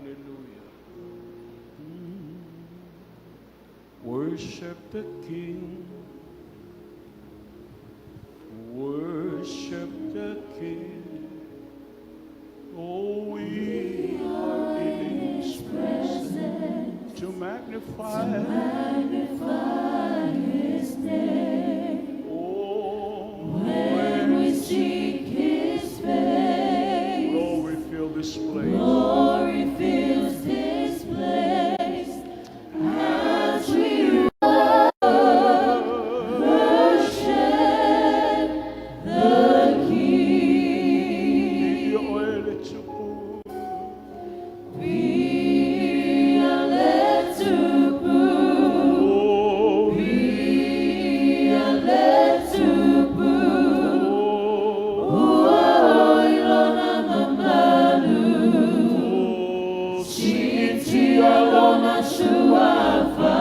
Hallelujah. Worship the King. Worship the King. Oh, we are in His presence to magnify. Magnify His name. Oh, When we seek His face, glory fill this place. Glory fills this place as we worship the King. Be a letter Oh, be a letter oh, Oh, ilona mamalu. oh, Siitia lona suafa.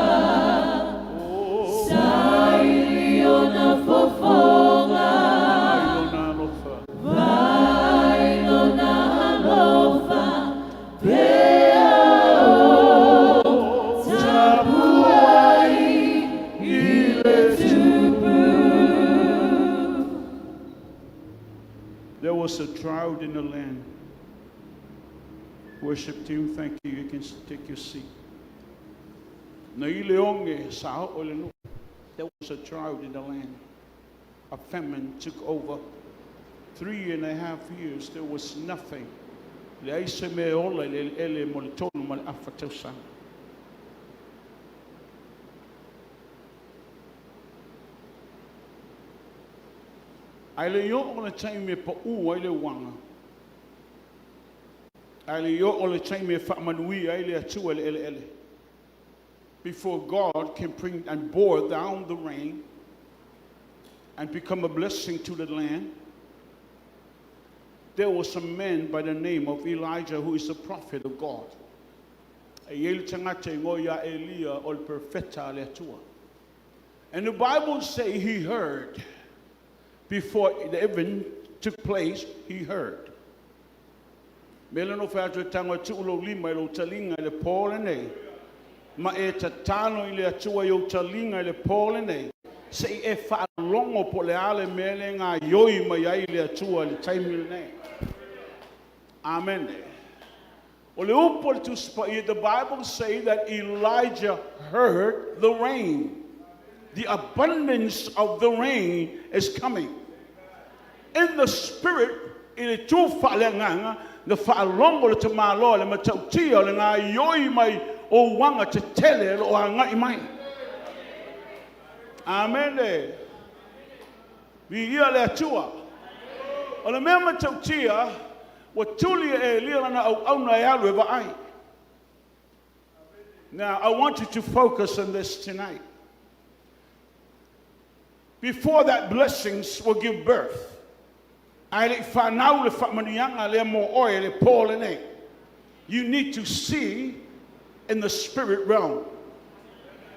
oh, Sailiona fofoga. Vai lona alofa. Pea o tapuai i le Tupu. There was a drought in the land. Worship team, thank you. You can take your seat. Na ile onge sa o le nu. There was a drought in the land. A famine took over. 3.5 years, there was nothing. Le ai se me ola le ele mo le tonu ma le afa tausana. Ai le yo o le taimi e pa u ai le wanga. Ai le yo o le taimi e whaamanui ai le atua le ele ele. Before God can bring and pour down the rain and become a blessing to the land, there was a man by the name of Elijah who is a prophet of God. E i le tangata i ngoi Elia o le perfeta le atua. And the Bible say he heard. Before the event took place, he heard. Mele no whea tango tu lo lima i lo talinga i le pōle nei. Ma e tatalo i le atua i o talinga i le pōle nei. Se i e whaalongo po le ale mele ngā ioi mai ai le atua le taimi le nei. Amen. O le upo le tuspa the Bible say that Elijah heard the rain. The abundance of the rain is coming. In the spirit, i le tū whaalenganga, na whaalongo le te māloa le matautia le ngā ioi mai o wanga te tele lo o ngai mai. Amen. Vi ia le atua. O le mea matautia, wa tuli e lia lana au au na e alu e vaai. Now, I want you to focus on this tonight. Before that blessings will give birth, ai le whanau le whaamanianga le mo oe le pōle nei. You need to see in the spirit realm.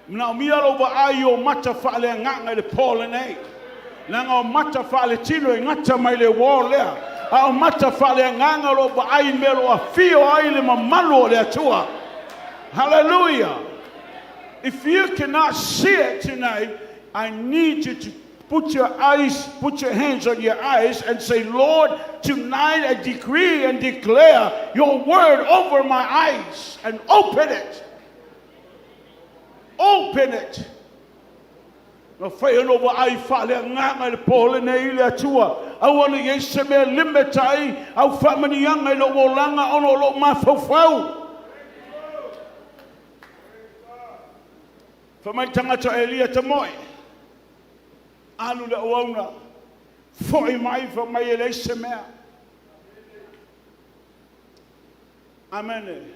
Mna o mia lo wa ai o mata whaale nganga le pōle nei. Nanga o mata whaale tino e ngata mai le wō lea. A o mata whaale nganga lo wa ai melo a fio ai le mamalu o le atua. Hallelujah. If you cannot see it tonight, I need you to put your eyes, put your hands on your eyes and say, Lord, tonight I decree and declare your word over my eyes, and open it. Open it. Na whai ano wa ai whaale nganga le pōle nei le atua. Au ana i se mea limit ai, au whaamanianga i lo wolanga ono lo mawhauwhau. Whamai tangata Elia te moe. Alu le oauna. Foi mai whamai e le se mea. Amen.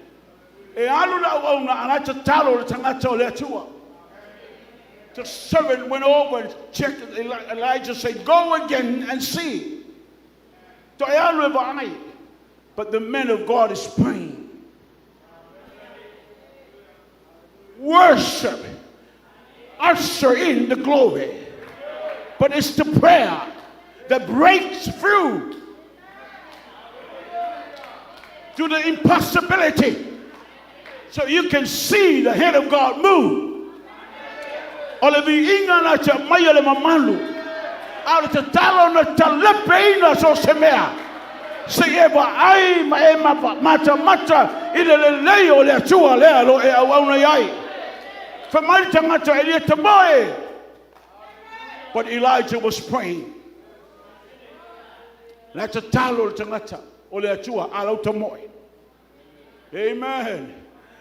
E alu le oauna ana te talo le tangata o le atua. The servant went over and checked. Elijah said, go again and see. Toi alu e vaai. But the man of God is praying. Worship. Usher in the glory. But it's the prayer that breaks through to the impossibility. So you can see the hand of God move. O le viiga na te aumaia le mamalu, a o le tatalo na talepeina so o se mea, se i e vaai ma e matamata i le lelei o le Atua lea o lo o e auauna i ai. Fai mai le tagata, Elia tamoe! But Elijah was praying. La e tatalo le tagata o le Atua, a lau tamoe. Amen.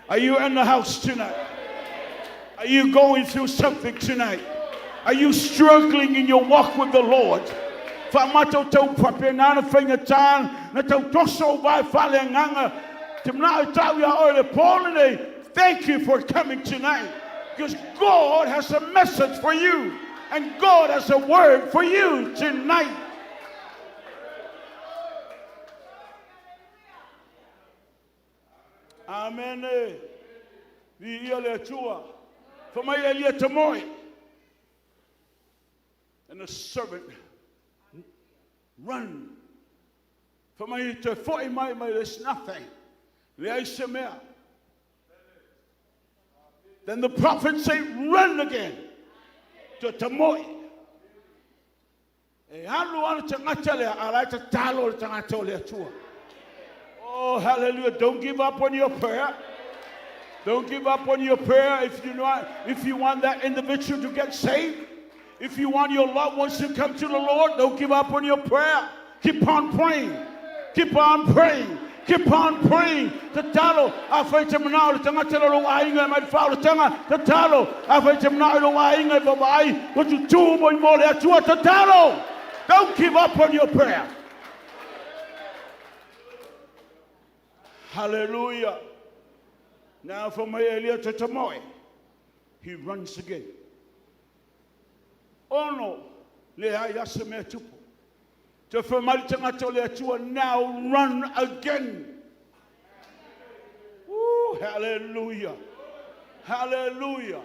Are you in the house tonight? Are you going through something tonight? Are you struggling in your walk with the Lord? Whaamatou tau whapena na whaingatā na tau toso o vai whale nganga te mna o tau ia oe le pō lenei. Thank you for coming tonight because God has a message for you and God has a word for you tonight. Amene. Viia le Atua. Fa mai Elia tamoe. And the servant run. Fa mai te foi mai mai there's nothing. Leai se mea. Then the prophet say run again. Te tamoe. E alu ana le tagata lea, a la e tatalo le tagata o le Atua. Oh, hallelujah. Don't give up on your prayer. Don't give up on your prayer if you not, if you want that individual to get saved. If you want your loved ones to come to the Lord, don't give up on your prayer. Keep on praying. Keep on praying. Keep on praying. Tatalo, afai te manao le tagata le lou aiga e mai le faaolataga. Tatalo, afai te manao i lou aiga e vaavaai, ua tutū mo i mo le Atua. Tatalo! Don't give up on your prayer. Hallelujah. Now for mai Elia te tamoe. He runs again. Ono, le ai asa mea tupu. Te wha mai le tangata o le Atua, now run again. Woo, hallelujah. Hallelujah.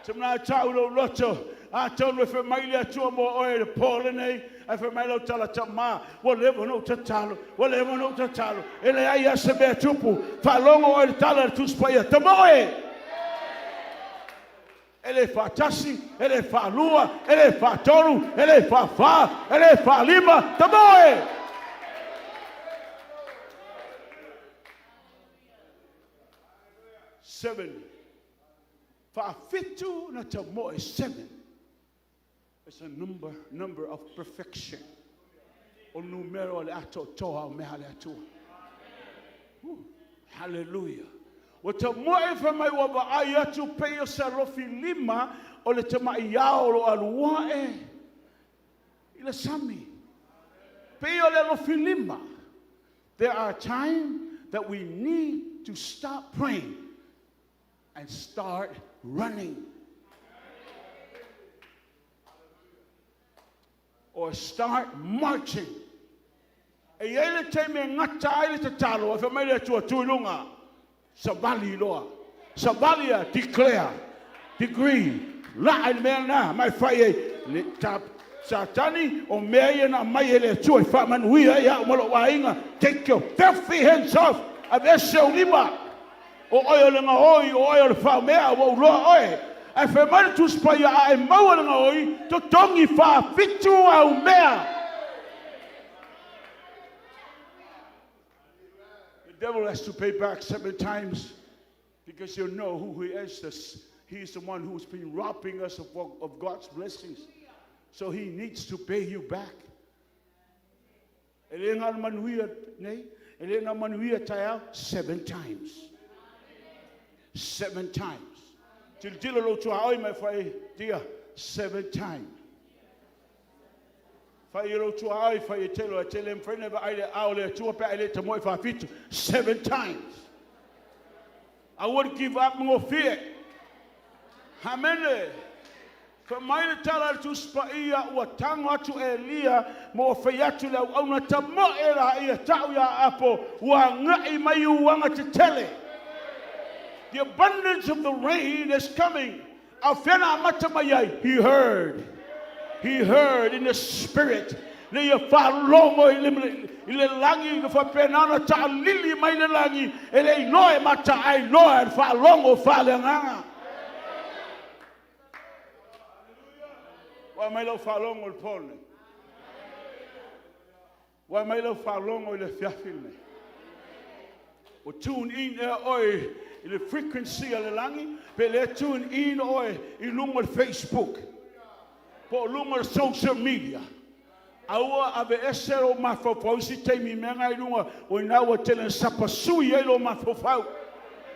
Te mana tau lou loto, a tonu e wha mai le Atua mo oe le pō lenei, ai wha mai lau tala tama, ua leva ona ou tatalo, ua leva ona ou tatalo, e leai lava se mea tupu, faalogo oe i le tala a le Tusi Paia, tamoe! E le faatasi, e le faalua, e le faatolu, e le faafā, e le faalima, tamoe! Seven. Faafitu na tamoe, seven. It's a number, number of perfection. O numero o le atoatoa o mea a le Atua. Hallelujah. Ua tamoe fai mai ua vaai atu pei o se alofi lima o le tamai ao o lo o alu ae i le sami. Pei o le alofi lima. There are times that we need to stop praying and start running. Or start marching. E i ai le taimi e gata ai le tatalo, e fai mai le Atua, tu i luga, savali loa. Savali a declare, degree, laa i le mea lena, ma e fai ai, le, ta, Satani, o mea ia na aumai e le Atua i faamanuia ai au ma lou aiga, take your filthy hands off, aveese ou lima. O oe o le gaoi, o oe o le faomea, ua ou loa oe. Ae fai mai le Tusi Paia, a e maua le gaoi, totogi faafitu au mea. The devil has to pay back seven times because you know who he is. This, he is the one who's been robbing us of, of God's blessings. So he needs to pay you back. E le na manuia nei, e le na manuia taeao, seven times. Seven times. Tilotilo lou tuaoi mai fai dia, seven times. Fai i lou tuaoi, fai e telo, e tele mwhai na vaai le ao le Atua pe a e le tamoe faafitu, seven times. I wouldn't give up ngofie. Amene. Fai mai le tala a le Tusi Paia, ua tago atu Elia ma ua fai atu le auauna tamoe laia tau iā Apo, ua agai mai uaga tetele. The abundance of the rain is coming. A o fea na amata mai ai? He heard. He heard in the spirit. Ina ia faalogo i le, i le lagi na faapena ona taalili mai le lagi e le iloa e mata ae iloa e le faalogo faaleagaga. Ua mai lau faalogo i le po lenei. Ua mai lau faalogo i le afiafi lenei. Ua tune in ea oe i le frequency a le lagi, pe le tune in oe i luga o le Facebook po o luga o le social media. Aua aveese lou mafaufau i isi taimi i mea na i luga, o i ina ua tele ina sapasui ai lou mafaufau.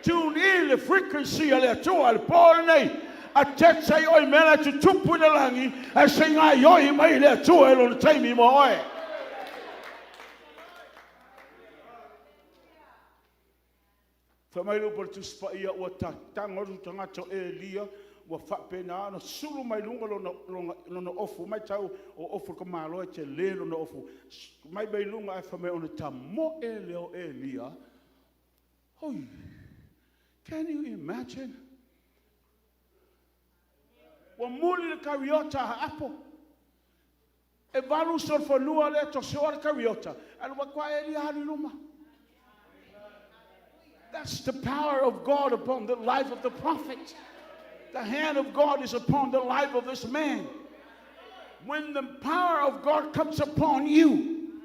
Tune in le frequency a le Atua i le po lenei, attach ai oe i mea la e tutupu i le lagi, ae se i gaoioi mai le Atua i lona taimi mo oe. Fai mai le upu a le Tusi Paia, ua tatago atu le tagata o Elia ua faapena ona sulu mai luga lona, lona, lona ofu. Matau, o ofu o le tamaloa e tele lona ofu. Mai mai luga ae fai mai ona tamoe lea o Elia. Oi, can you imagine? Ua muli le kariota a Apo. E valu solofanua lea tosoa le kariota. Ae alu atu lava Elia alu i luma. That's the power of God upon the life of the prophet. The hand of God is upon the life of this man. When the power of God comes upon you,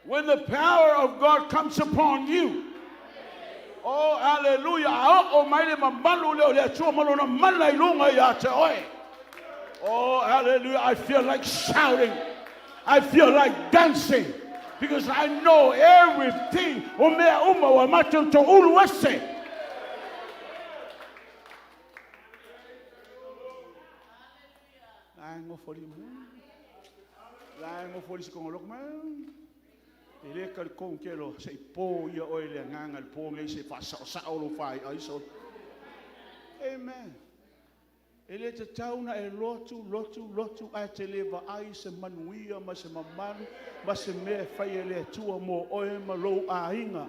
when the power of God comes upon you, oh hallelujah, a oo mai le mamalu lea o le Atua ma lona mana i luga ia te oe. Oh hallelujah, I feel like shouting. I feel like dancing because I know everything. O mea uma ua matou toulu ese. La e nofo li la e nofo li se kongoloko mai. E le talitonu tele o se i po ia oe i le agaga i le po lenei se i faasaosao lou faai'a iso. Amen. E le tatau ona e lotu, lotu, lotu ae te le vaai i se manuia ma se mamalu ma se mea e fai e le Atua mo oe ma lou aiga.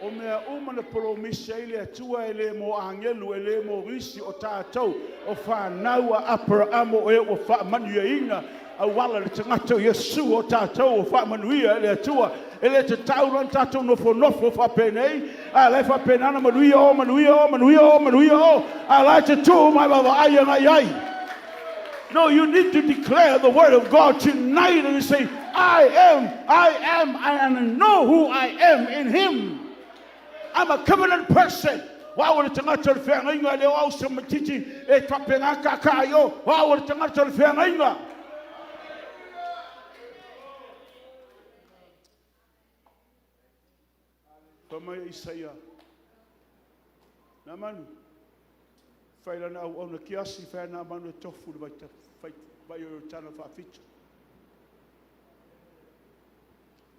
O mea uma na polomisi ai le Atua e le mo agelu, e le mo nisi, o tatou o fanau a Aperaamo o e ua faamanuiaina auala i le tagata o Iesu, o tatou ua faamanuia e le Atua. E le tatau la ona tatou nofonofo faapenei, a o la e faapena ona manuia o, manuia o, manuia o, manuia o, a o la e te tu ma e vaavaai agai i ai. No, you need to declare the word of God tonight and say, I am, I am, and I know who I am in Him. I'm a covenant person. O au o le tagata o le feagaiga, e le o au se tamaitiiti e faapena kaakaa i o. O au o le tagata o le feagaiga. Fai mai o Isaia, Namanu, fai lana auauna kiasi, fai a Namanu e tofu le vai, vai o Ioritana faafitu.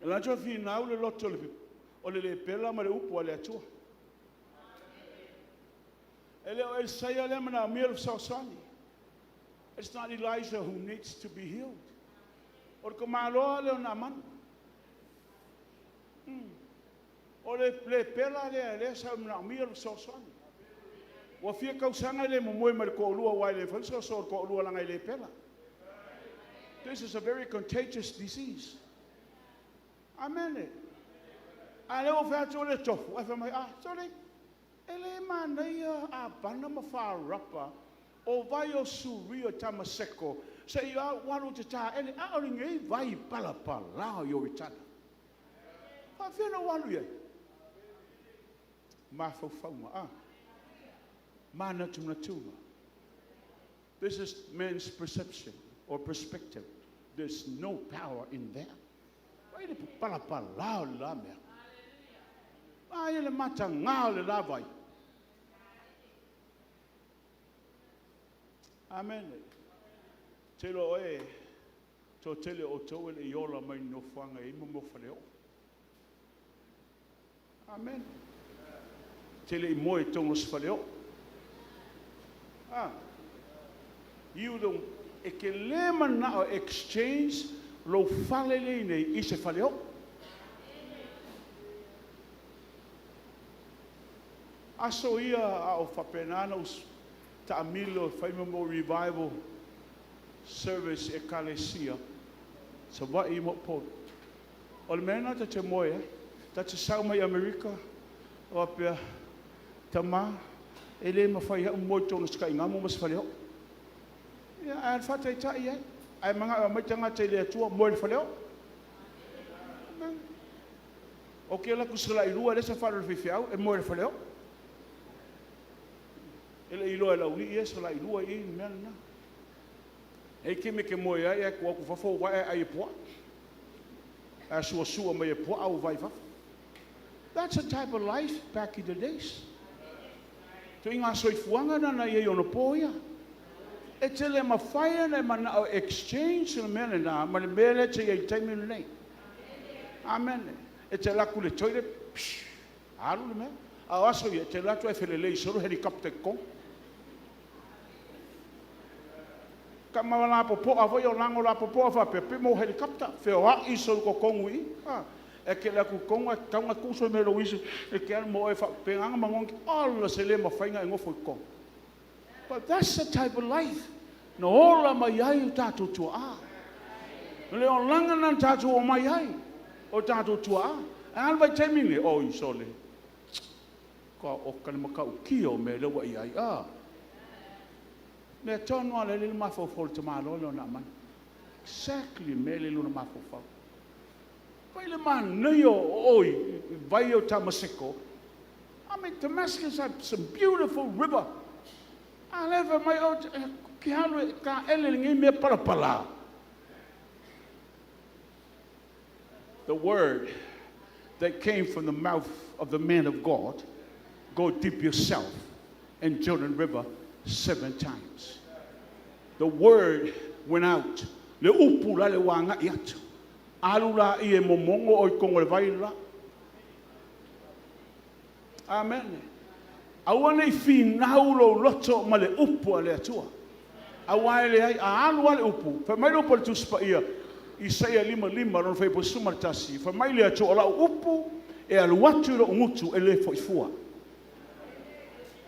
E latou finau le loto o le lepela ma le upu a le Atua. E le o Elisaia lea manaomia le fesoasoani. It's not Elijah who needs to be healed. O le tamaloa lea o Naamani. O le lepela lea lea sa manaomia le fesoasoani. Ua fia tausaga e le momoe ma le toalua aua e le mafai ona soasoa le toalua leaga e lepela. This is a very contagious disease. Amene. A lea ua fai atu le tofu, ae fai mai, ah, sorry, e le manaia Abana ma Farapa o vai o Suria Tamaseko se i au alu te taele a o lenei vai palapala o Ioritana. Faafefea ona ou alu i ai? Mafaufauga, ah. Manatunatuga. This is man's perception or perspective. There's no power in that. Vai le palapala o le la mea. Ai le matagā o le la vai. Amen. Te iloa oe, toatele o outou e le i ola mai i nofoaga e i ai mo mea o faleoo. Amen. Te le i moe i totonu o se faleoo. Ah. You don't, e te le manao e exchange lou fale lea nei i se faleoo. Aso ia a o faapena na taamilo e fai mo revival service ekalesia. Savaii ma Upolu. O le mea lena ta te moe ai. Ta te sau mai Amerika, faapea, tama, e le mafai lava ona moe i totonu o se taigamu ma se faleoo. Ia, ae o le faataitai ai. Ae mananao e omai tagata i le Atua moe i le faleoo. Ou te alu atu i Salailua e leai se fale o le faifeau, e moe i le faleoo. E le i iloa e Laulii ia Salailua i i le mea lena. E i ai taimi e te moe ai ae tu atu i fafo ou vae ae ai e puaa. Ae suasua mai e puaa ou vae i fafo. That's the type of life back in the days. Ituaiga soifuaga lena na i ai onapo ia. E te le mafai ona e manao e exchange le mea lena ma le mea lea e te i ai i le taimi lenei. Amene. E te alu atu i le toilet, psh, alu le mea. A o aso ia, e te alu atu ae felelei solo helicopter i totonu. Tama lapopoa foi o lago lapopoa faapea, pe mo helicopter, feoai solo i totonu i i. E te alu atu i totonu ae tatau ona tuu se mea i lou isu e te alu ma oe e faapena ona manogi. Ola, se le mafai ona e nofo i totonu. But that's the type of life na ola mai ai o tatou tuaa. O le olaga lena na tatou omai ai, o tatou tuaa. Ae a le vaitaimi lenei? Oi sole, ka oka le matautia o mea lea ua i ai. Ah. Mea tonu lava lea e le mafaufau o le tamaloa lea o Naamani. Exactly le mea lea i lona mafaufau. Fai le manaia o oi vai o Tamaseko. I mean, Damascus had some beautiful river. A lea fai mai, oh, ke alu e taele lenei mea palapala. The word that came from the mouth of the man of God, go dip yourself in Jordan River 7 times. The word went out. Le upu la le ua agai atu. Alu la i e momono o i totonu o le vai la. Amen. Aua ne i finau lou loto ma le upu a le Atua. Aua e leai, a alu lava le upu, fai mai le upu a le Tusi Paia, Isaia 55 lona fuaiupu 11, fai mai le Atua, o lau upu e alu atu i lou gutu e le foi fua.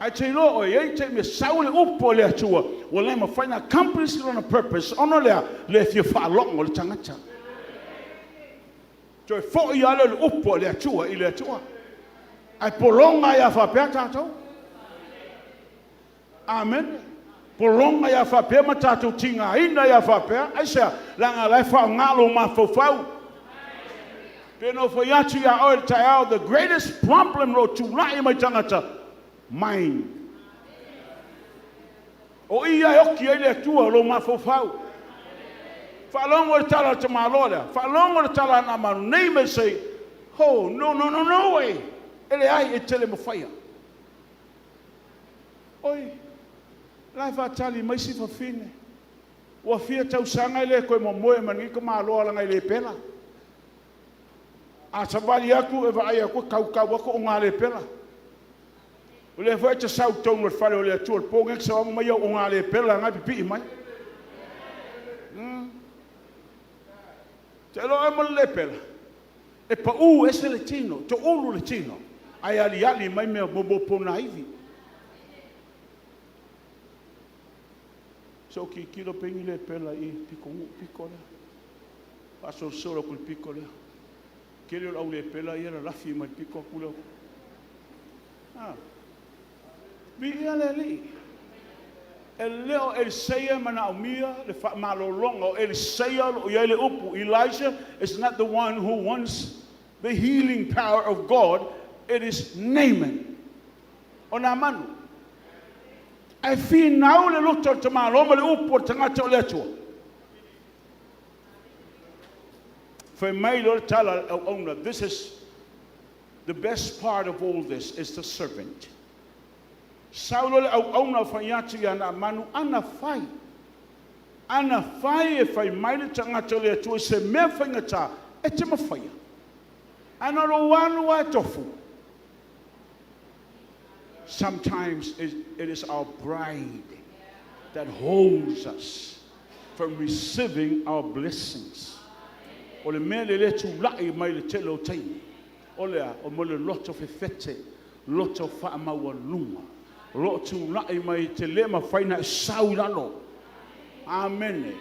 Ae te iloa oe, e i ai taimi e sau le upu a le Atua, ua le mafai ona accomplish lona purpose, ona o le a? Le fia faalogo le tagata. Toe foi lava lea o le upu a le Atua i le Atua. Ae pologa ai lava faapea tatou. Amene. Pologa ai lava faapea ma tatou tigaina ai lava faapea. Aisea? Leaga o la e faaaoga lou mafaufau. Pe na ou fai atu ia oe i le taeao, the greatest problem o lo o tulai mai tagata, mind. O i lava e oti ai le Atua o lou mafaufau. Faalogo i le tala a le tamaloa lea, faalogo i le tala a Naamanu, nei mea sei, oh, no, no, no, no way. E leai, e te le mafaia. Oi, la e faatali mai si fafine. Ua fia tausaga e le toe momoe ma lenei tamaloa leaga e le pela. A savali atu e vaai atu e tautau atu o galepela. O lea foi e te sau i totonu o le fale o le Atua i le po lenei e te sau ma aumai au ogalepela na e pipii mai. Te iloa oe ma le lepela, e pau ese le tino, toulu le tino, ae aliali mai mea mo ponaivi. Se o tilotilo pe i ai ni lepela i i pito nuu pito lea. Faasolosolo atu i le pito lea. Tele o le aulepela ia e lalafi mai le pito atu lea. Ah. Viia le Alii. E le o Eliseia e manaomia le faamalologa, o Eliseia o lo o i ai le upu. Elijah is not the one who wants the healing power of God, it is Naaman. O Naamanu. Ae finau le loto o le tamaloa ma le upu o le tagata o le Atua. Fai mai loa le tala a le auauna, this is the best part of all this is the servant. Sau loa le auauna fai atu ia Naamanu, ana fai. Ana fai e fai mai le tagata o le Atua i se mea faigata, e te mafaia. Ana lou alu lava e tofu. Sometimes it is our pride that holds us from receiving our blessings. O le mea lea e tulai mai le tele o taimi, o le a? O mo le loto fefete, loto faamaualuga. O lo o tulai mai te le mafai ona e sau i lalo. Amene.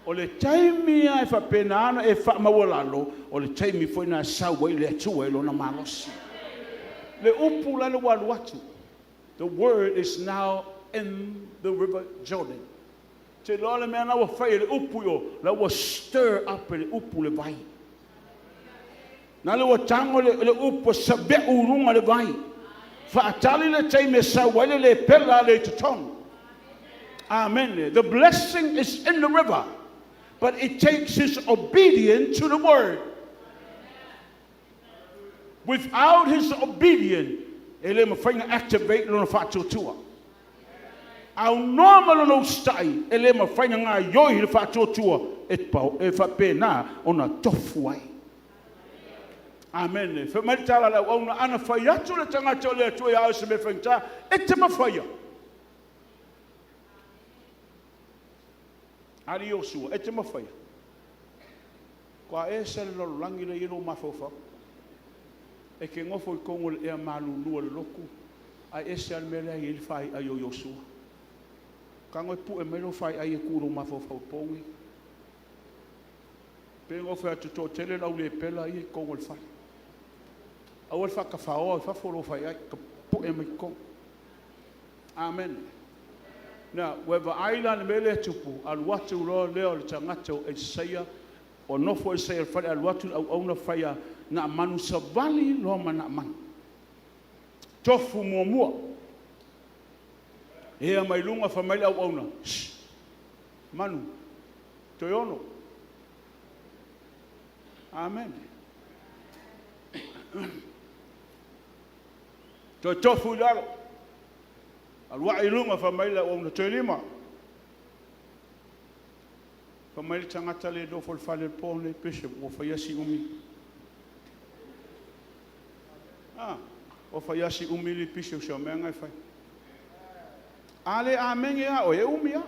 O le taimi lava e faapena ona e faamaualalo, o le taimi foi lena e sau ai le Atua i Lona malosi. Le upu lale ua alu atu. The word is now in the river Jordan. Te iloa le mea la ua fai e le upu i o, la ua stir up e le upu le vai. Na le ua tago le upu e save'u i luga le vai. Faatali le taimi e sau ai le lepela le i totonu. Amen. The blessing is in the river, but it takes his obedience to the word. Without his obedience, e le mafai ona activate lona faatuatua. Aunoa ma lona usitai, e le mafai ona gaoioi le faatuatua e, e faapena ona tofu ai. Amen. Fai mai le tala a le auauna, ana fai atu le tagata o le Atua ia oe se mea faigata, e te mafaia. Ali Iosua, e te mafaia. Kua ese le lalolagi lea e i ai lou mafaufau. E te nofo i totonu o le ea malulu a le lotu, ae ese lava le mea la e i ai le faiai o Iosua. Tago e pue mai lou faiai e tu i lou mafaufau i le po lenei. Pe na ou fai atu, e toatele le au lepela ia i totonu o le fale. Aua le faatafaoa i fafo lou faiai, tapue mai totonu. Amen. Na, ua e vaai la i le mea lea e tupu, alu atu loa lea o le tagata o Elisaia, ua nofo Elisaia i le fale, alu atu le auauna fai a Naamanu, savali loa ma Naamanu. Tofu muamua. Ea mai luga fai mai le auauna, Shh, Manu, toe ono. Amen. Toe tofu i lalo. Alu ae i luga fai mai le auauna, toe lima. Fai mai le tagata lea e nofo i le fale i le po lenei, Bishop, ua fai si umi. Ah, ua fai lava si umi le Bishop o si au mea na e fai. A le amene lava oe, e umi lava.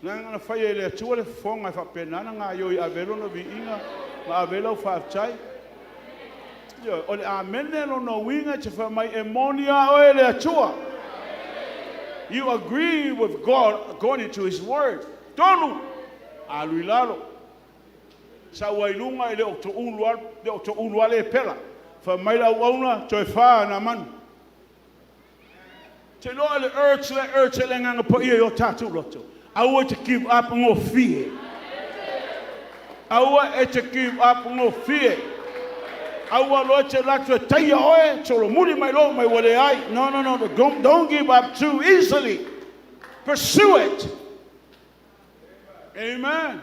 Leaga na faia e le Atua le fofoga e faapena ona gaoioi e ave ai Lona viiga ma ave ai lau faafetai. Ioe, o le amene lona uiga e te fai mai e moni a oe le Atua. You agree with God according to His word. Tolu, alu i lalo. Sau ai luga e le o toulu lava, le o toulu lava le pela. Fai mai le auauna, toe fa nā manu. Te iloa le urge le urge e le Agaga Paia i o tatou loto. Aua e te give up gofie. Aua e te give up gofie. Aua loa e te alu atu e taia oe, solomuli mai loa mai ua leai. No, no, no, don't give up too easily. Pursue it. Amen.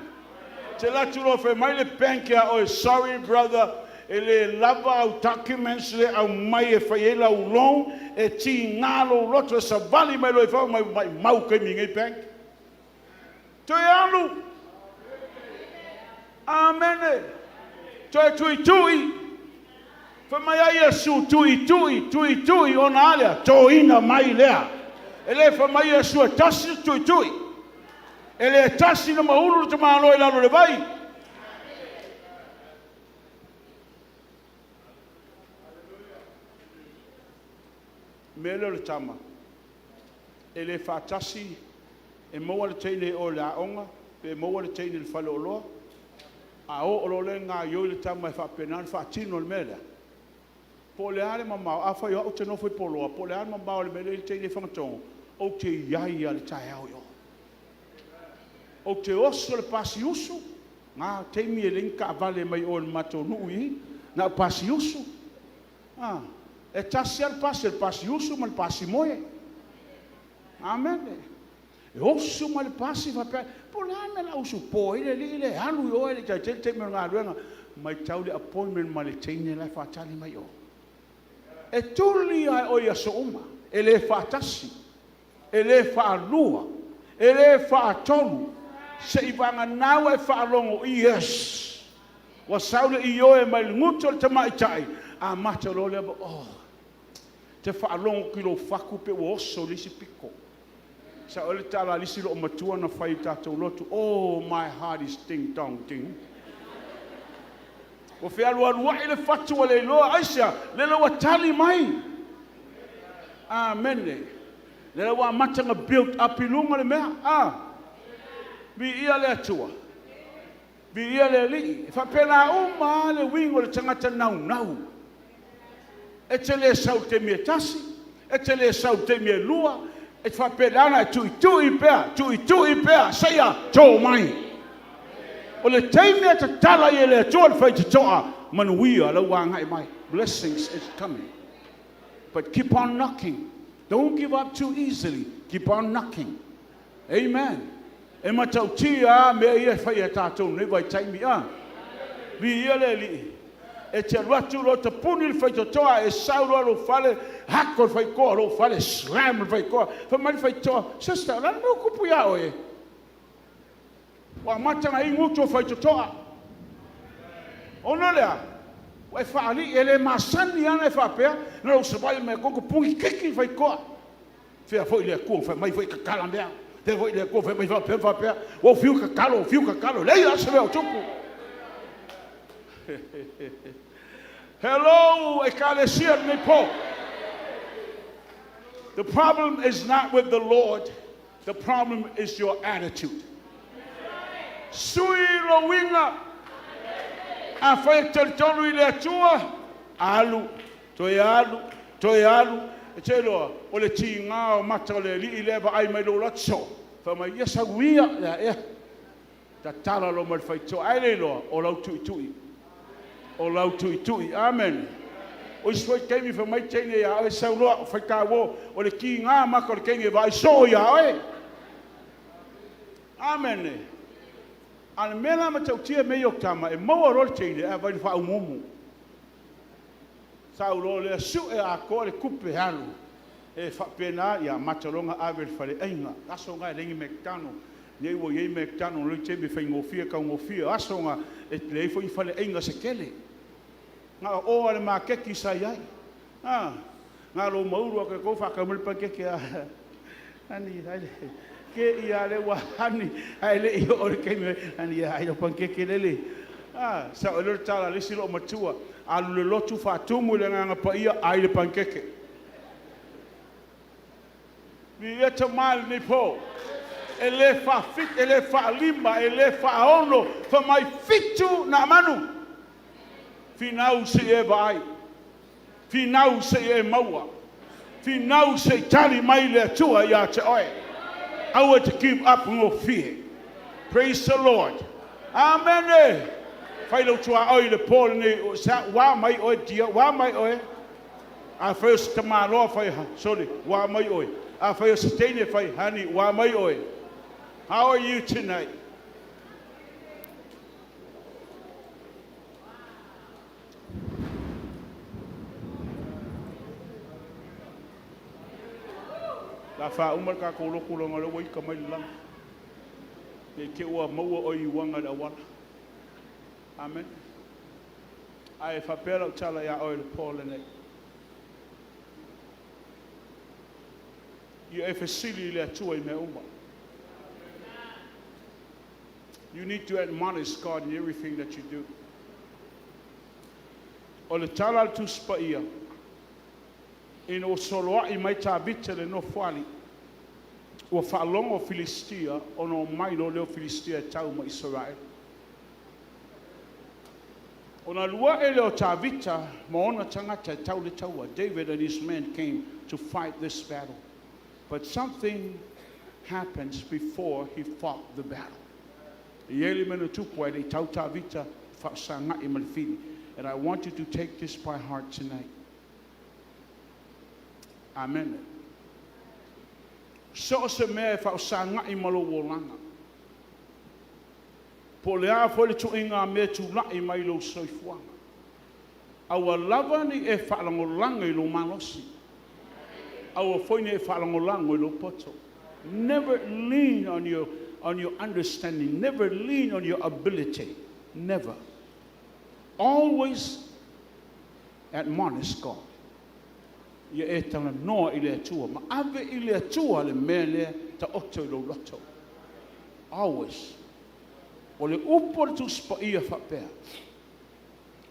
Te alu atu loa fai mai le bank ia oe, sorry brother, e le lava au documents le aumai e fai ai lau loan, e tiga lou loto e savali mai loa i fafo mai maumau taimi nei bank. Toe alu. Amene. Toe tuitui. Fai mai ai Iesu, tuitui, tuitui, ona a lea? Toina mai lea. E le fai mai Iesu e tasi le tuitui. E le tasi na maulu le tamaloa i lalo o le vai. Mea lea o le tama, e le faatasi, e maua le teine i o i le aoga, pe maua le teine i le faleoloa, a oo loa lea gaoioi le tama e faapena ona faatino le mea lea. Po o le a le mamao, afai o au ou te nofo i Poloa, po o le a le mamao o le mea lea e i ai le teine i Fagatogo, ou te i ai lava i le taeao i o. Ou te oso i le pasiusu, na taimi e leai ni taavale mai o i le matou nuu i i, na o pasiusu. A, e tasi lava le pasi, o le pasiusu ma le pasimoe. Amene. E oso mai le pasi faapea, po o le a le mea o le a usupo ai le alii lea e alu i o ae le i taitai le taimi o le galuega. Matau le appointment ma le teine la e faatali mai i o. E tuli lava e oe i aso uma, e le faatasi, e le faalua, e le faatolu, seivagana ua e faalogo, yes, ua sau le ioe mai le gutu o le tamaitai, amata loa lea, oh, te faalogo atu i lou fatu pei ua oso i le isi pito. Sao ai le tala a le isi loomatua na fai i tatou lotu, oh, my heart is ding dong ding. Ua fealualuai le fatu ua le iloa, aisea? Lele ua tali mai. Amene. Lea ua amata ona build up i luga le mea, a! Viia le Atua, viia le Alii. E faapena uma lava le uiga o le tagata naunau. E te le sau i le taimi e tasi, e te le sau i le taimi e lua, e te faapena ona e tuitui pea, tuitui pea seia to mai. O le taimi e tatala ai e le Atua le faitotoa, manuia lou agai mai. Blessings is coming. But keep on knocking. Don't give up too easily. Keep on knocking. Amen. E matautia lava mea ia e fai e tatou i lenei vaitaimi. A, viia le Alii. E te alu atu loa tapuni le faitotoa, e sau loa lou fale, hako le faitotoa o lou fale, slam le faitotoa. Fai mai le faitotoa, sister, o le a le mea ua tupu ia oe? Ua amata ona inu utu o faitotoa. Ona o le a? Ua e faalii, e le masani lava ona e faapea, na o lou savali mai lava tapuni, kiki le faitotoa. Fea foi le Atua na fai mai foi e tatala mea? Fea foi le Atua na fai mai faapea ma faapea? Ua ou fiu e tatalo, fiu e tatalo, e leai lava se mea o tupu. Hello, Ekalesia i lenei po. The problem is not with the Lord, the problem is your attitude. Sui lou uiga. Afai e te talitonu i le Atua, alu, toe alu, toe alu. E te iloa, o le tiga o mata o le Alii lea e vaai mai i lou alu atu, soo, fai mai, ia sau ia, o le a ea? Tatala loa ma le faitotoa, ae le iloa o lau tuitui, o lau tuitui. Amene. O isi foi taimi fai mai teine ia oe, sau loa, faitauo, o le tiga mata o le teine e vaai soo ia oe. Amene. A o le mea la matautia mea ia o tama, e maua loa le teine ae vaai i le faaumuumu. Sau loa lea sue atoa le tupe alu e faapena, ia amata loa ona ave i le faleaiga. O aso na e leai ni McDonald, nei ua i ai McDonald i lenei taimi e faigofie taugofie. O aso na e leai foi ni faleaiga se tele, na o o lava i le maketi sa i ai. A, na o lou maulu lava o tatou faatau mai le panikeke a honey, te i lava lea ua honey ae le i oo i le taimi, honey ai lau panikeke lele. A, sao ai lea o le tala a le isi loomatua, alu i le lotu faatumu i le Agaga Paia, ai le panikeke. Viia Tama i lenei po. E le faafitu, e le faalima, e le faaono, fai mai fitu na manu. Finau se i e vaai, finau se i e maua, finau se i tali mai le Atua ia te oe. Aua e te give up gofie. Praise the Lord. Amene. Fai lou tuaoi i le po lenei, ua mai oe dear, ua mai oe. Afai o se tamaloa fai, sorry, ua mai oe. Afai o se teine fai, honey, ua mai oe. How are you tonight? O le a faauma le tatou lotu leaga o lea ua ita mai le lagi. Ne i te i ua maua oe i uaga i le auala. Amene. Ae faapea lau tala ia oe i le po lenei. Ia e fesili i le Atua i mea uma. You need to admonish God in everything that you do. O le tala a le Tusi Paia, ina ua soloai mai Tavita i le nofoalii, ua faalogo Filistia ona omai loa lea o Filistia e tau ma Isaraelu. Ona alu ae lea o Tavita ma ona tagata e tau le taua. David and his men came to fight this battle. But something happens before he fought the battle. E i ai le mea na tupu ae le i tau Tavita faafesagai ma le fili. And I want you to take this by heart tonight. Amene. So o se mea e faafesagai ma lou olaga, po o le a foi le tuuaiga mea e tulai mai i lou soifuaga, aua lava ne i e faalagolago i lou malosi, aua foi ne i e faalagolago i lou poto. Never lean on your understanding. Never lean on your ability. Never. Always admonish God. Ia e talanoa i le Atua ma ave i le Atua le mea lea taoto i lou loto. Always. O le upu o le Tusi Paia faapea,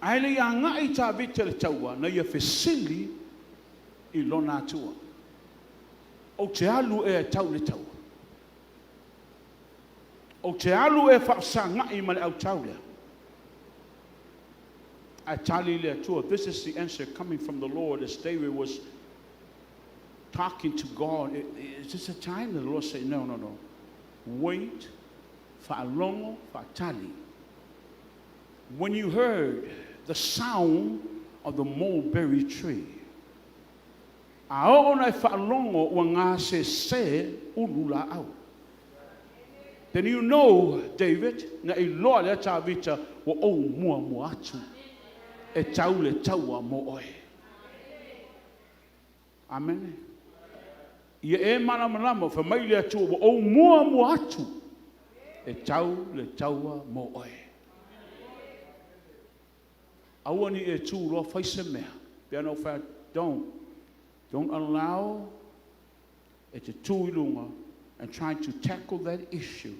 ae le i agai Tavita i le taua, na ia fesili i lona Atua. Ou te alu ea e tau i le taua? Ou te alu ea e faafesagai ma le au tau lea? Ae tali le Atua. This is the answer coming from the Lord as David was talking to God. Is this a time? The Lord said, no, no, no. Wait, faalogo, faatali. When you heard the sound of the mulberry tree, a oo ina e faalogo ua gasese ulu laau. Then you know, David, na e iloa lea Tavita ua ou muamua atu e tau le taua mo oe. Amene. Ia e malamalama, fai mai le Atua ua ou muamua atu e tau le taua mo oe. Aua ne i e tu loa fai se mea. Pe ana ou fai atu, don't allow e te tu i luga and try to tackle that issue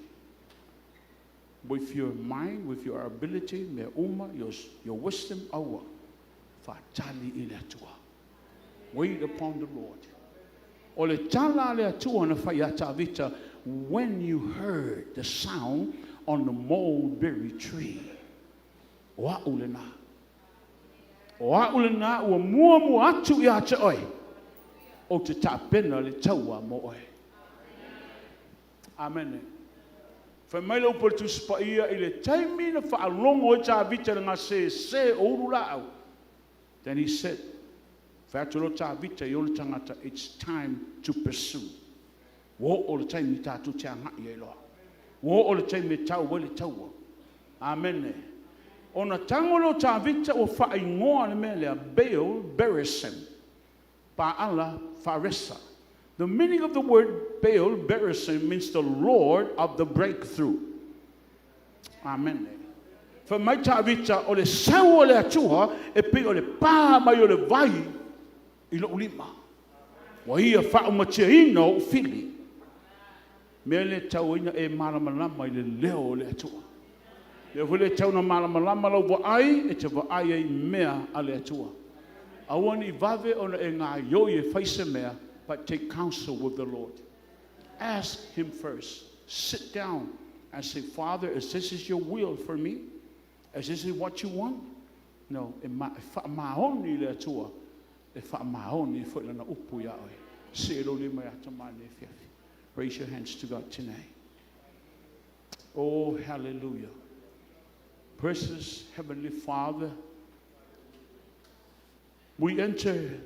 with your mind, with your ability, mea uma, your wisdom, aua. Faatali i le Atua. Wait upon the Lord. O le tala a le Atua na fai ia Tavita, when you heard the sound on the mulberry tree, o au lena. O au lena ua muamua atu ia te oe, ou te tapena le taua mo oe. Amene. Fai mai le upu a le Tusi Paia i le taimi na faalogo ai Tavita i le gasese o ulu laau. Then he said, fai atu loa Tavita i ona tagata, it's time to pursue. Ua oo le taimi tatou te agai ai loa. Ua oo le taimi e tau ai le taua. Amene. Ona tago lea o Tavita ua faaigoa le mea lea, Baal Perazim, Paala Faresa. The meaning of the word Baal Perazim means the Lord of the breakthrough. Amene. Fai mai Tavita o le sau o le Atua e pei o le pā mai o le vai i lou lima. Ua ia faaumatia o ou fili. Mea le tau ai na e malamalama i le leo o le Atua. Lea foi le tau na malamalama lau vaai e te vaai ai mea a le Atua. Aua ne i vave ona e gaoioi e fai se mea, but take counsel with the Lord. Ask Him first. Sit down and say, Father, is this is your will for me? Is this what you want? No, e faamaoni le Atua, e faamaoni foi lana upu ia oe. Se lo lima ia tamane fiafi. Raise your hands to God tonight. Oh, hallelujah. Precious Heavenly Father, we enter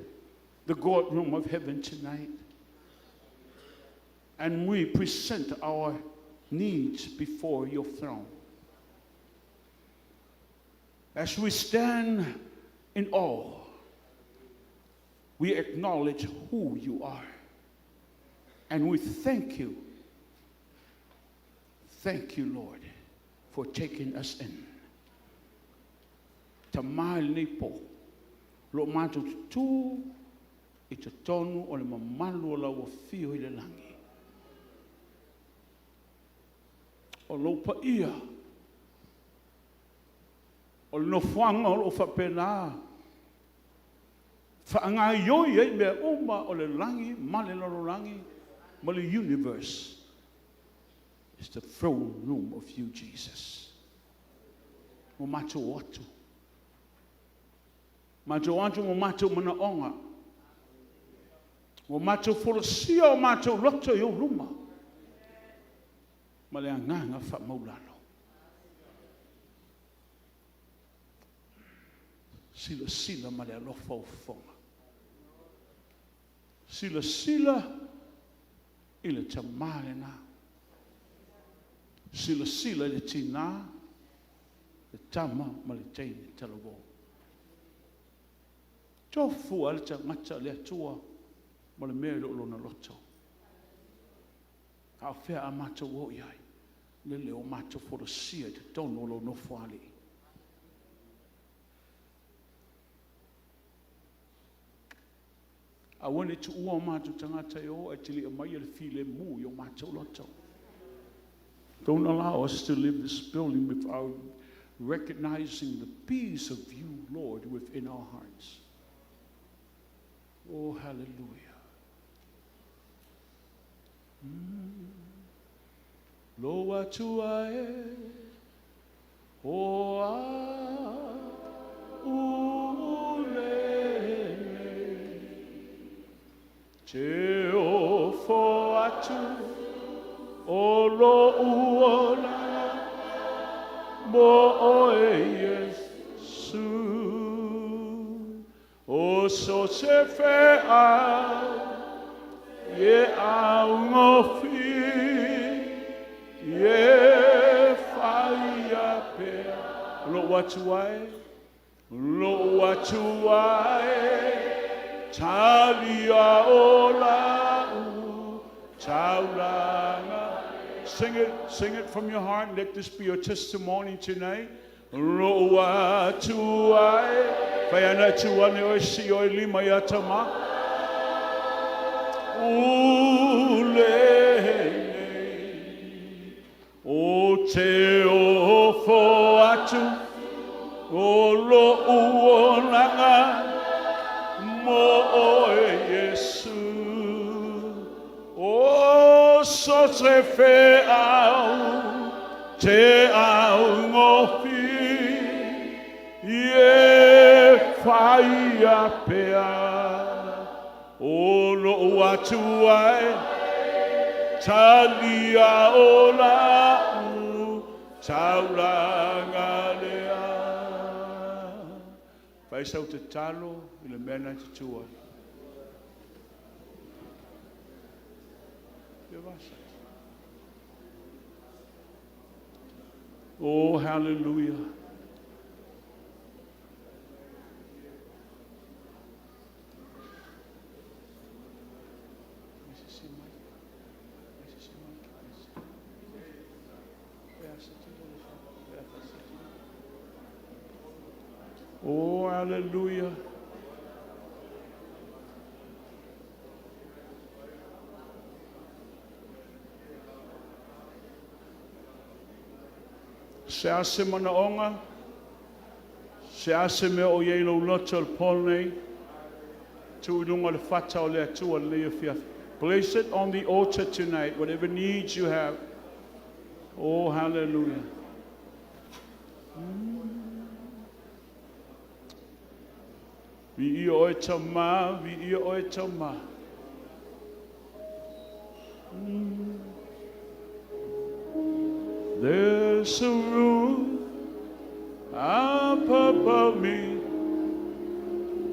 the God room of heaven tonight and we present our needs before your throne. As we stand in awe, we acknowledge who you are. And we thank you. Thank you, Lord, for taking us in. Tama i lenei po, lo matou tutū i totonu o le mamalu o lau afio i le lagi. O lou paia, o le nofoaga o loo faapena faagaioi ai mea uma o le lagi ma le lalolagi ma le universe is the throne room of you, Jesus. Ua matou o atu. Matou atu ma matou manaoga. Ua matou folasia o matou loto i ou luma. Ma le agaga faamaulalo. Silasila ma le alofa o fofoga. Silasila i le tamā lena. Silasila i le tinā, le tama ma le teine talavou. Tofu a le tagata le Atua ma le mea i loo lona loto. A o fea a matou o i ai, lele o matou folasia i totonu o lou nofo a alii. Aua ne i tuua o matou tagata e o ae te le i aumaia le filemu i o matou loto. Don't allow us to leave this building without recognizing the peace of you, Lord, within our hearts. Oh, hallelujah. Lou Atua e o a'u lenei. Te ofo atu o lo'u olaga mo oe Iesu. O so o se feau e augofie e faia pea. Lou Atua e, lou Atua e, talia o la'u taulaga. Sing it, sing it from your heart. Let this be your testimony tonight. Lou Atua e, fai ana tu ane o si o lima ia tama. U lenei. O te ofo atu o lo'u olaga mo oe Iesu. O so o se feau te augofie e faia pea. O lou Atua e, talia o la'u taulaga lea. Fai sau tatalo i le mea na te tu ai. Ia vasa. Oh, hallelujah. Oh, hallelujah. Se a se manaoga, se a se mea o i ai lou loto i le po nei, tuu i luga o le fata o le Atua lenei afiafi. Place it on the altar tonight, whatever needs you have. Oh, hallelujah. Viia oe Tama, viia oe Tama. There's a roof up above me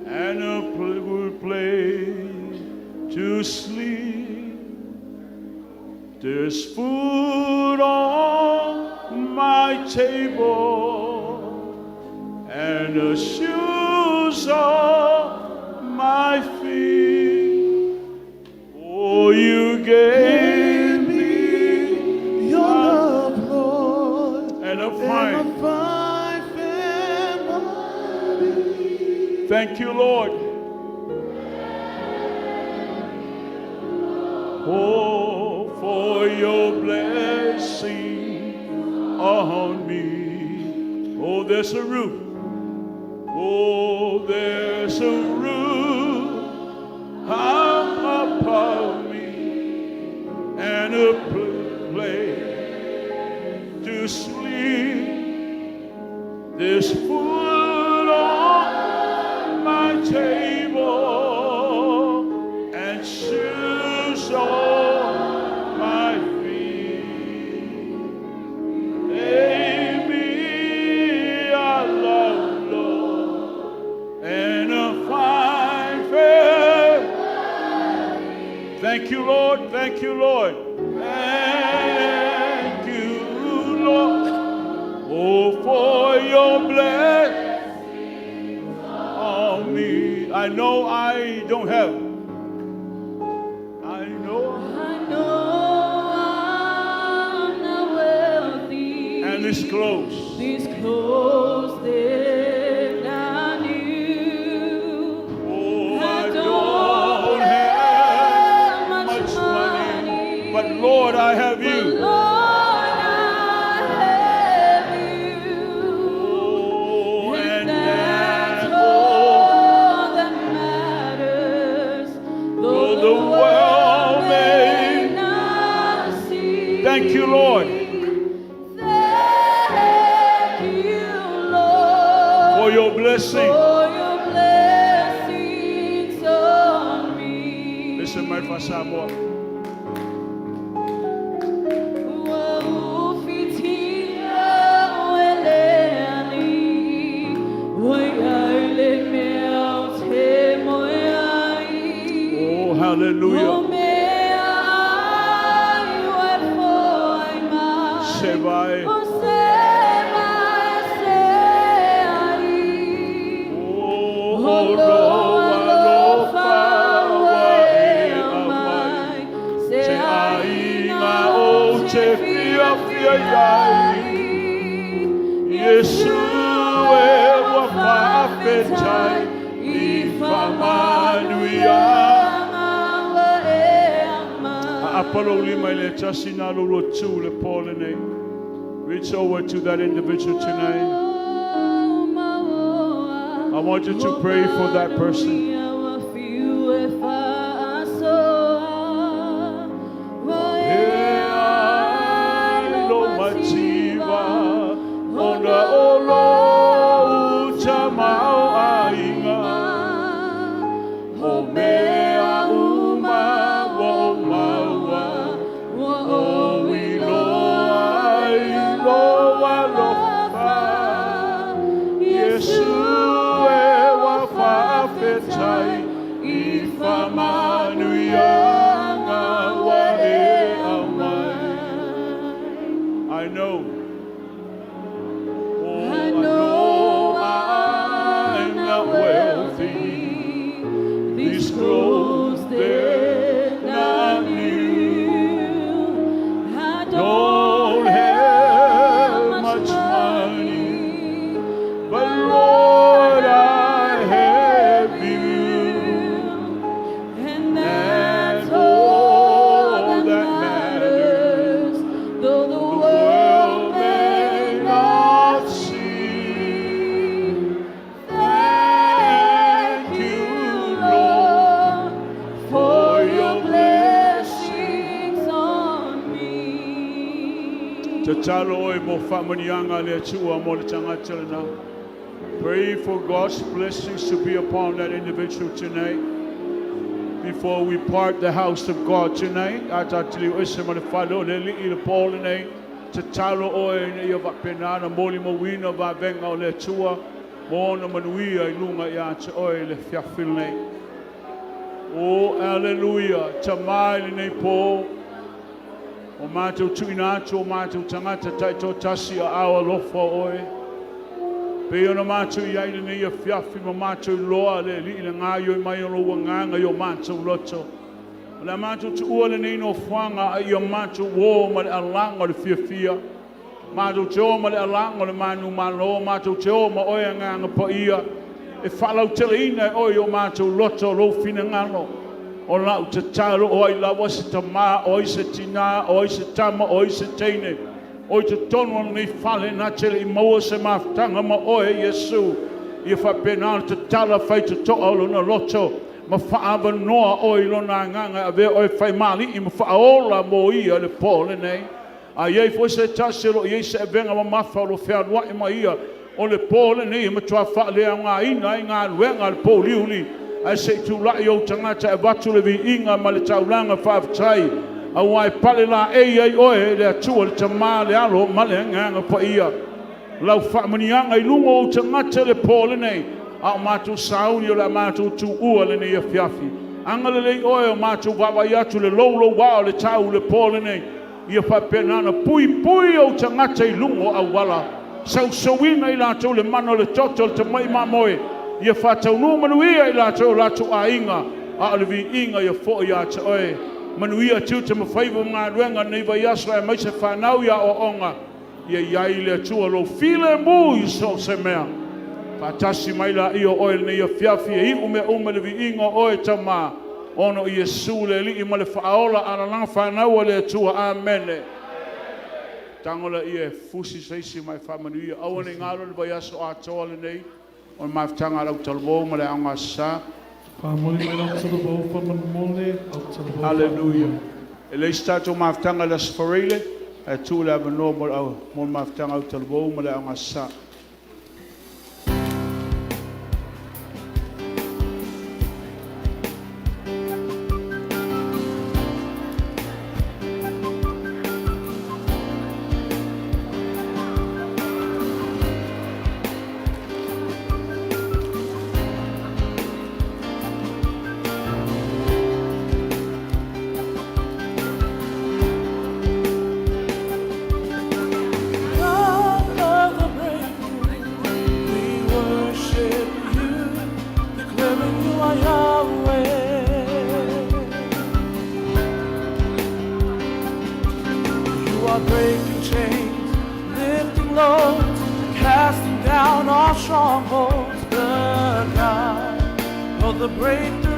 and a good place to sleep. There's food on my table and the shoes on my feet. Oh, you gave me Your love, Lord, and a and fine. a fine family. Thank you, Lord. Oh, for your blessing on me. Oh, there's a roof. Oh, there's a roof up above me and a place to sleep. There's food on my table and shoes on my feet. Gave me a love, Lord, and a fine fair. Thank you, Lord. Thank you, Lord. Thank you, Lord. Oh, for your blessing on me. I know I don't have. I know. I know I'm not wealthy. And these clothes. These clothes, they're not new. Oh, I I don't don't have have much much money, money, but Lord, I have but you. Lord, I have you. Oh, And and that's that's all. all that matters. Though Though the the world world may may not Thank you, Lord. Thank you, Lord. For your blessing. For your blessings on me. Listen, my for Samoa. Ua ufitia o e le ali, ua iai le mea o te moe ai. Oh, hallelujah. O mea ai ua e foai mai. Se vai. O se vai se ai. Oh, O loa alofa alofa ua ua e e aumai. aumai. Se Se aiga aiga o o te te fia fia fia fia ai. Iesu e ua faafetai i faamanuiaga. Ua e aumai. Aapa lou lima i le tasi na lo lua tu le po lenei. Reach over to that individual tonight. I want you to pray for that person. E ai lo mativa, ona o lo uta mau aiga. O mea uma ua o maua, o iloa ai lou alofa. Iesu e ua faafetai i faamanuiaga ua e aumai. I know. Oh, I know I'm not wealthy. These clothes, they're not new. I Don't don't have have much much money, money, but Lord, I have you. And that's And all all that that matters, though the The world world may may not not see. see. Thank Thank you, you, Lord, Lord, for for your your blessings on me. Tatalo oe mo faamanuiaga a le Atua mo le tagata lena. Pray for God's blessings to be upon that individual tonight. Before we part the house of God tonight, a tatou ese ma le fale o le Alii i le po lenei. Tatalo oe ina ia faapena ona molimauina vavega o le Atua mo ona manuia i luga ia te oe le afiafi lenei. Oh, hallelujah. Tamā i lenei po. O mātou tuuina atu o mātou tagata taitoatasi i aao alofa o oe. Pei ona mātou i ai lenei afiafi ma mātou iloa le Alii le gaoioi mai o lou Agaga i o mātou loto. O le a mātou tuua lenei nofoaga a ia mātou o ma le alaga o le fiafia. Mātou te o ma le alaga o le manumalo, mātou te o ma oe Agaga Paia. E faalauteleina e oe i o mātou loto lou finagalo. O lau tatalo o ai lava se tamā, o ai se tinā, o ai se tama, o ai se teine. O i totonu o lenei fale na te le i maua se mafutaga ma oe Iesu. Ia faapena ona tatala faitotoa o lona loto. Ma faaavanoa oe i lona agaga e avea oe faimāli'i ma faaola mo ia le po lenei. A iai foi se tasi o lo o i ai se avega mamafa o lo o fealuai ma ia o le po lenei e matuā faaleaogaina ai galuega a le pouliuli. Ae se i tula'i ou tagata e avatu le viiga ma le taulaga faafetai. Auā e pale laei ai oe le Atua le Tamā le Alo ma le Agaga Paia. Lau faamanuiaga i luga o ou tagata le po lenei. A o matou sauni o le a matou tuua lenei afiafi. Agalelei oe o matou vaavaai atu le loulouā o le tau le po lenei. Ia faapena ona puipui ou tagata i luga o auala. Sausauina i latou le mana o le toto o le tamai mamoe. Ia faataunuu manuia i latou o latou aiga. A o le viiga ia foi ia te oe. Manuia tiute ma faiva ma galuega lenei vaiaso aemaise fanau i aoaoga. Ia i ai le Atua lou filemu i so o se mea. Faatasi mai laia o oe lenei afiafi e iu mea uma i le viiga o oe Tamā. Ona o Iesu le Alii ma le Faaola alalaga fanau a le Atua. Amene. Tago laia e fusi se isi ma e faamanuia. Aua ne i galo le vaiaso atoa lenei o le mafutaga a le autalavou ma le Aoga Aso Sa. Faamoli mai lau talavou faamolemole, au talavou Hallelujah. faamolemole. E leai se tatou mafutaga i le Aso Faraile. Ae tuu le avanoa mo le au mo le mafutaga autalavou ma le aogāsā. God of the breakthrough, we worship you, declaring you are Yahweh. You are breaking chains, lifting loads, casting down all strongholds. The God of the breakthrough.